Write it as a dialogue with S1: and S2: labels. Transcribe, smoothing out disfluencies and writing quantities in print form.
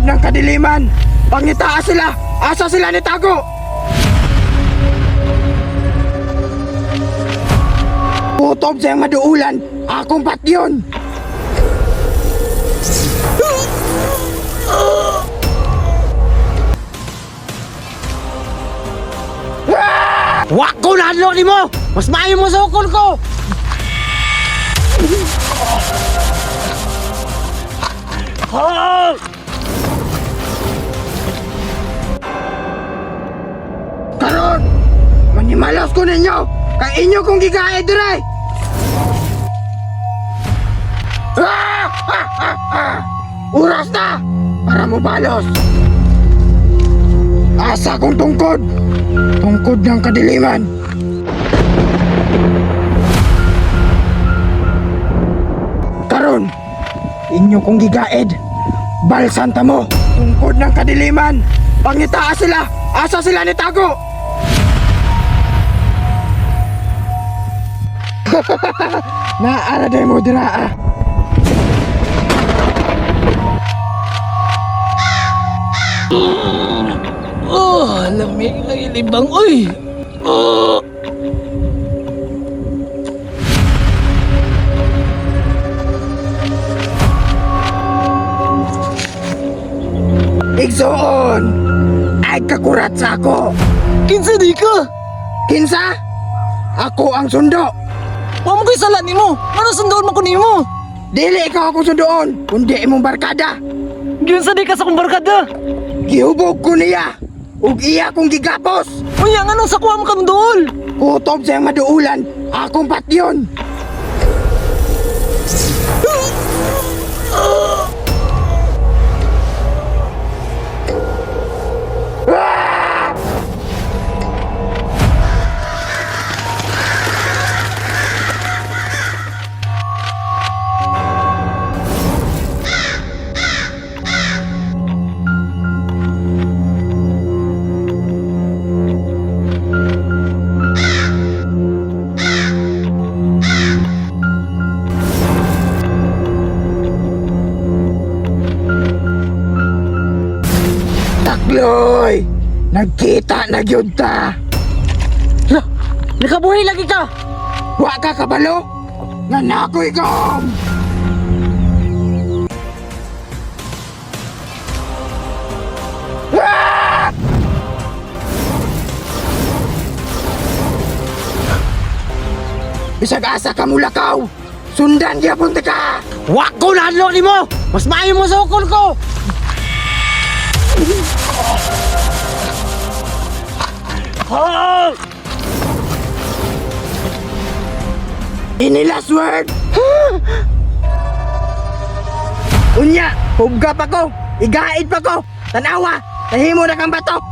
S1: Tungkod ng kadiliman. Pangitaa sila. Asa sila nitago? Kutob sa iyang maduulan. Akong patyon.
S2: Wa ko nahadlok nimo. Mas maayo mo sukol ko.
S1: Karon, manimalos ko ninyo. Kay inyo kong gigae dire. Ah! Ah! Ah! Ah! Oras na para mo balos. Asa kong tungkod. Tungkod ng kadiliman. Karon, inyo kong gigaed. Balsan ta mo. Tungkod ng kadiliman. Pangitaa sila. Asa sila nitago? Naara day mo dira ah.
S2: Oh, lami ang ilibang oy. Oh.
S1: Igsoon! Ay kakurat sa ako!
S2: Kinsa di ka?
S1: Kinsa? Ako ang sundo!
S2: Wa mo ko'y sala nimo. Ano sundoon man ko nimo?
S1: Dili ikaw akong sundoon, kundi imong barkada!
S2: Giunsa di ka sa kong barkada?
S1: Gihubog ko niya! Ug iya kong gigapos!
S2: Unya nganong sa kuha mo kang duol?
S1: Kutob sa iyang maduulan, akong patyon! Takloy! Nagkita na gyud ta!
S2: Lah, nakabuhi lagi ka.
S1: Wa ka kabalo? Nga nako ikaw! Ah! Bisag asa ka mulakaw! Sundan gyapon ta ka!
S2: Wa ko nahadlok nimo. Mas maayo mo sukol ko.
S1: Ini last word! Unya, hubga pa ko! Igaid pa ko! Tanawa! Tahimo na kang bato!